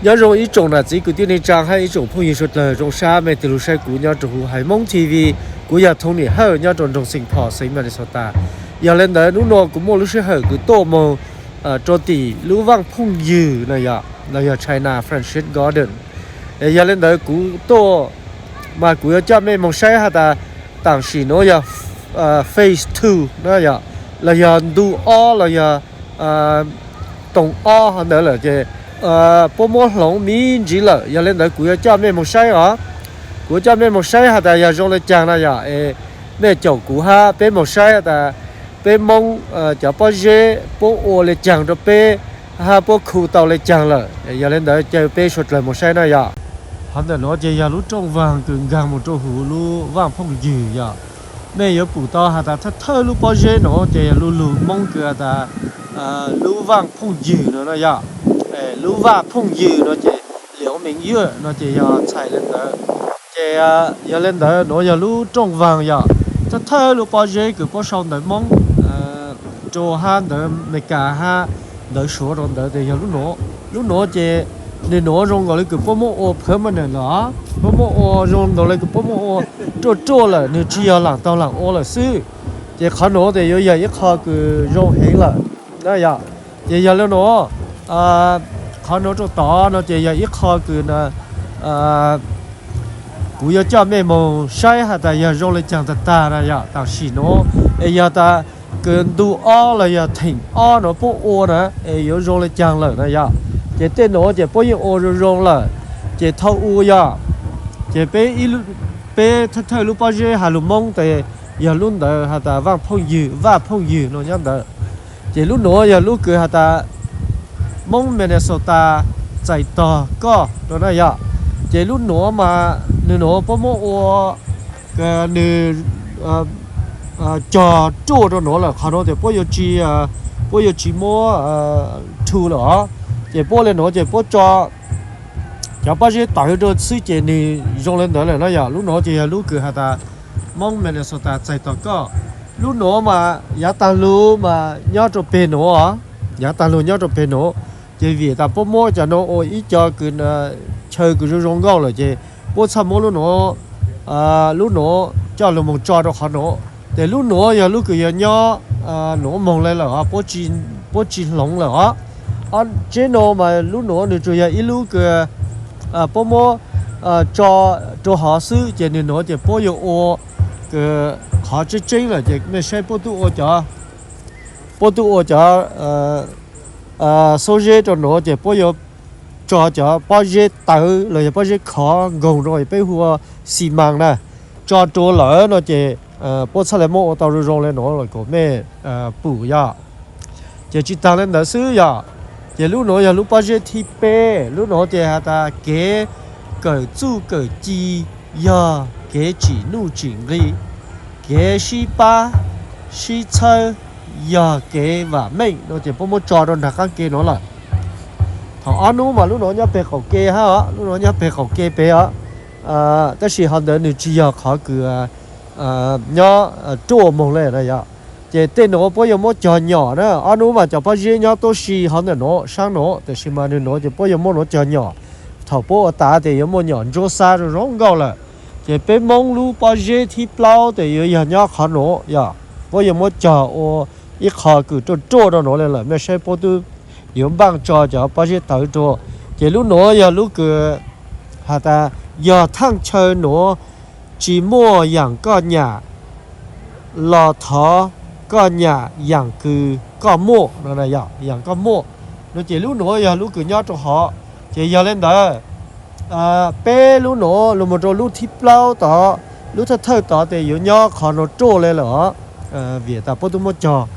Nyob zoo ib tsoom nam txiv kwv tij neej tsaa hab ib tsoom phooj ywg suav dlawg zoo sab mej tug lug saib kuv nyob rua huv Haiv Moob T V. Kuv yog Tony Hawj nyob rua nroog Saint Paul, xeev Minnesota. Yog le ntawd nub nua kuv muaj lub sij hawm kuv tuaj moog rua tim lub vaaj phooj ywg no yog, los yog China Friendship Garden. Yog le ntawd kuv tuaj mas kuv yuav coj mej moog saib has tas taam sim nuav yog phase two na yog, los yog ntu ob los yog toom ob hov ntawd lawm ces puab muab hloov me ntsis lawm. Yog le ntawd kuv yuav coj mej moog saib os. Kuv yuav coj mej moog saib has tas yog zoo le caag na yog, es mej caum kuv hab peb moog saib has tas peb Moob cov pob zeb puab ua le caag rua peb hab puab khu tau le caag lawm. Yog le ntawd caw peb suav dlawg moog saib na yog. Hov ntawm nuav ces yog lub rooj vaag kws nkaag moog rua huv lub vaaj phooj ywg yog. Mej yuav pum tau has tas thawj thawj lub pob zeb nuav ces yog lub lug Moob kws has tas lub vaaj phooj ywg no na yog. Lub vaaj phooj ywg no ces liam meej ywg no ces yog txhais le ntawd. Ces yog le ntawd nuav yog lub rooj vaag yog thawj thawj lub pob zeb kws puab sau ntawv Moob rua hab ntawv Amelikas hab ntawv Suav rua ntawd tes yog lub nuav. Lub nuav ces nwg nuav zoo nkaus le kws puab muab ua permanent lawm os, puab muab ua zoo nkaus le kws puab muab ua ruaj ruaj lawm, nwg tsi yog laam taug laam ua lawm xwb. Ces qhov nuav tes yuav yog ib qho kws zoo heev lawm na yog. Ces yog le nuav, qhov nuav rua tod no ces yog ib qho kws kuv yuav coj mej moog saib has tas yog zoo le caag tag tag na yog. Taam sim nuav es yog tas kws ntu ob los yog theem ob nuav puab ua na es yuav zoo le caag lawm na yog. Ces tej nuav ces puab yeej ua zoo zoo lawm. Ces thaum u yog, ces peb, peb thawj thawj lub pob zeb has lug Moob tes yog lub ntawd has tas vaaj phooj ywg, vaaj phooj ywg no nyob ntawd. Ces lub nuav yog lub kws has tas Moob Minnesota txais tog koj no na yog. Ces lub nuav mas nwg nuav puab muab ua, nwg cog ruaj rua nuav lawm, qhov nuav tes puab yuav tsi, puab yuav tsi muab thu lawm os. Ces puab le nuav ces puab tso cov pob zeb tawv rua xwb ces nwg zoo le ntawd lawm na yog. Lub nuav ces yog lub kws has tas Moob Minnesota txais tog koj. Lub nuav mas yav taag lug mas nyob rua peg nuav, yav taag lug nyob rua peg nuav. Ces vim tas puab muab cov nuav ua ib co kws chaw kws zoo zoo nkauj lawm ces puab txhaj muab lub nuav, lub nuav coj lug moog tso rua qhov nuav. Ces lub nuav yog lub kws yog nyob nuav moog le lawm os, puab tsi hloov lawm os. Tseb nuav mas lub nuav nwg tsuas yog ib lub kws puab muab tso rua hov xwb ces nwg nuav ces puab yuav ua kws qhov tseeb tseeb lawm ces mej saib puab tub ua cov, puab tub ua cov xub zeb rua nuav ces puab yuav tso cov pob zeb tawv los yog pob zeb khov nkoog rua peb hu ua xi mas na, tso rua lawm no ces puab txhaj le muab ua tau zoo zoo le nuav lawm kuas mej pum yog. Ces tsi taag le ntawd xwb yog, ces lub nuav yog lub pob zeb thib peb. Lub nuav ces has tas kev kawm txuj kawm ci yog kev tsim nuj tsim nqi, kev sib pab sib txhawb yog kev vam meej no ces puab muab tso rua nraag qaab ke nuav lawm. Thaum ob nub mas lub nuav nyob peg qaum ke hab os, lub nuav nyob peg qaum ke peg os. Tab sis ho ntawd nwg tsi yog qhov kws nyob ruaj moog le na yog. Ces tej nuav puab yuav muab cog nyom na, ob nub mas cov pob zeb nyob tuab si hov ntawm nuav saab nuav, tab sis mas nwg nuav ces puab yuav muab nuav cog nyom. Thaum puab ua tav tes yuav muaj nyom ntsuab xab zoo zoo nkauj lawm. Ces peb Moob lub pob zeb thib plaub tes yuav yog nyob qhov nuav yog, puab yuav muab cog ua ib qho kws ruaj ruaj rua nuav le lawm, mej saib puab tub yuav npaaj tso cov pob zeb tawv rua. Ces lub nuav yog lub kws has tas yog thaaj chaw nuav tsi muaj yaam koj nyam los thov koj nyam yaam kws koj muaj no, yaam koj muaj no ces lub nuav yog lub kws nyob rua hov. Ces yog le ntawd peb lub nuav lug moog rua lub thib plaub tod, lub thawj thawj tod tes yuav nyob qhov nuav ruaj le lawm os, vim tas puab tub muab cog,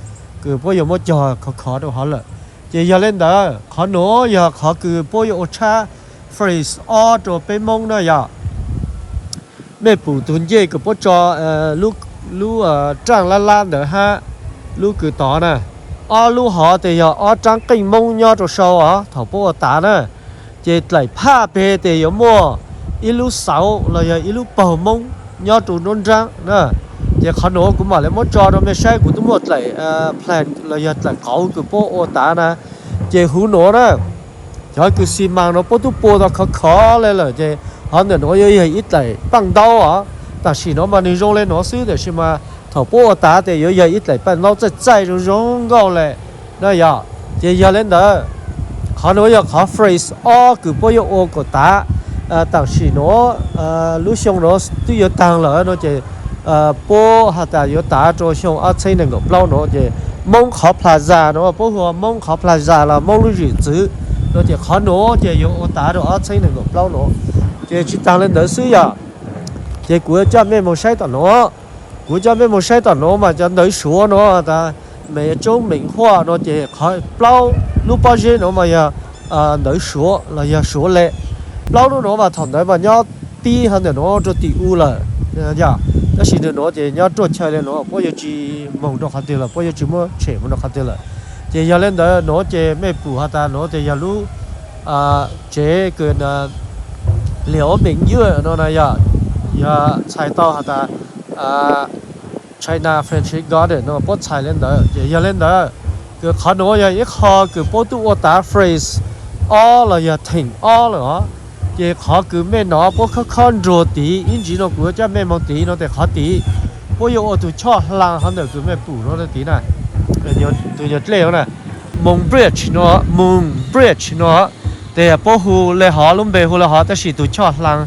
kws puab yuav muab cog khov khov rua hov lawm. Ces yog le ntawd qhov nuav yog qhov kws puab yuav ua tshab phase ob rua peb Moob na yog. Mej pum tug ncej kws puab tso lub raaj lab lab ntawd hab lub kws tod na, ob lub hov tes yog ob raab qeej Moob nyob rua sau os thaum puab ua tav na. Ces dlaim phaj peg tes yuav muaj ib lub xauv los yog ib lub paug Moob nyob rua nruab nraab na. Ces qhov nuav kuv mam le muab tso rua mej saib, kuv tub muaj dlaim plan los yog dlaim qauv kws puab ua tav na. Ces huv nuav na, Cov kws xi mas no puab tub pua tau khov khov le lawm ces qhov ntawm nuav yuav yog ib daim paj ntaub os. Tam sim no mas nwg zoo le nuav xwb, tam sim mas thaum puab ua tav tes yuav yog ib daim paj ntaub txaij txaij zoo zoo nkauj le na yog. Ces yog le ntawd, qhov nuav yog qhov phase ob kws puab yuav ua kom tav. Tam sim nuav, lub xyoo nuav twb yuav taag lawm no ces puab has tas yuav tav rua xyoo ob txheeb nees nkaum plaub nuav ces Moob qhov plaza no, puab hu Moob qhov plaza los Moob lub zwm txwv no ces qhov nuav ces yuav ua tav rua ob txheeb nees nkaum plaub nuav. Ces tsis taag le ntawd xwb yog, ces kuv yuav coj mej moog saib tom nuav. Kuv coj mej moog saib tom nuav mas cov ntawv Suav nuav tas Maiv Coob Meem Huaj no ces qhov plaub lub pob zeb nuav mas yog ntawv Suav los yog Suav le. Plaub lub nuav mas thaum ntawd mas nyob pib hov ntawm nuav rua tim u lawm yog, tab sis nwg nuav ces nyob ruaj chaw le nuav puab yuav tsis moog rua qhov twg lawm, puab yuav tsis muab tshem moog rua qhov twg lawm. Ces yog le ntawd nuav ces mej pum has tas nuav ces yog lub tsev kws Liam Ub Meem Yuaj no na yog, yog txhais tau has tas China Friendship Garden no puab txhais le ntawd. Ces yog le ntawd, kws qhov nuav yog ib qho kws puab tub ua tav phase ob los yog theem ob lawm os. Ces qhov kws mej nov puab khob khob nruag tid, ib ntsis no kuv yuav coj mej moog tid no tes qhov tid puab yuav ua tug choj hlaa hov ntawm kws mej pum no tid na. Tug nyuag dlej na, Moon Bridge no, Moon Bridge no, tes puab hu le hov, lub npe hu le hov tab sis tug choj hlaa,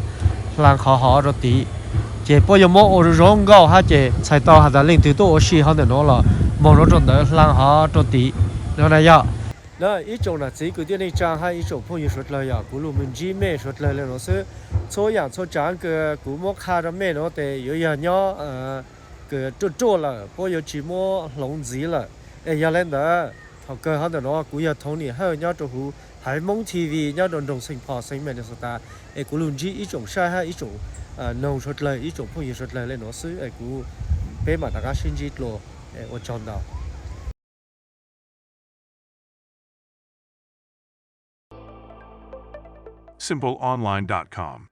hlaa qhov hov rua tid. Ces puab yuav muab ua zoo nkauj hab ces txhais tau has tas leej twg tuaj ua si hov ntawm nuav los moog nuav rua ntawd hlaa hov rua tid no na yog. Na ib tsoom nam txiv kwv tij neej tsaa hab ib tsoom phooj ywg suav dlawg, yog kuv lug moog ntsib mej suav dlawg le nuav xwb. Txhua yaam txhua tsaav kws kuv muab qha rua mej nuav tes yuav yog nyob kws ruaj ruaj lawm, puab yuav tsis muab hloov ntxiv lawm. Es yog le ntawd thaum kawg hov ntawm nuav kuv yog Thoob Nim Hawj nyob rua huv Haiv Moob T V nyob rua nroog Saint Paul, Saint Minnesota. Es kuv lug ntsib ib tsoom saib hab ib tsoom noog suav dlawg, ib tsoom phooj ywg suav dlawg le nuav xwb, es kuv, peb maam rov qaab sib ntsib dlua. Ua tsaug ntau. Simple Online dot com.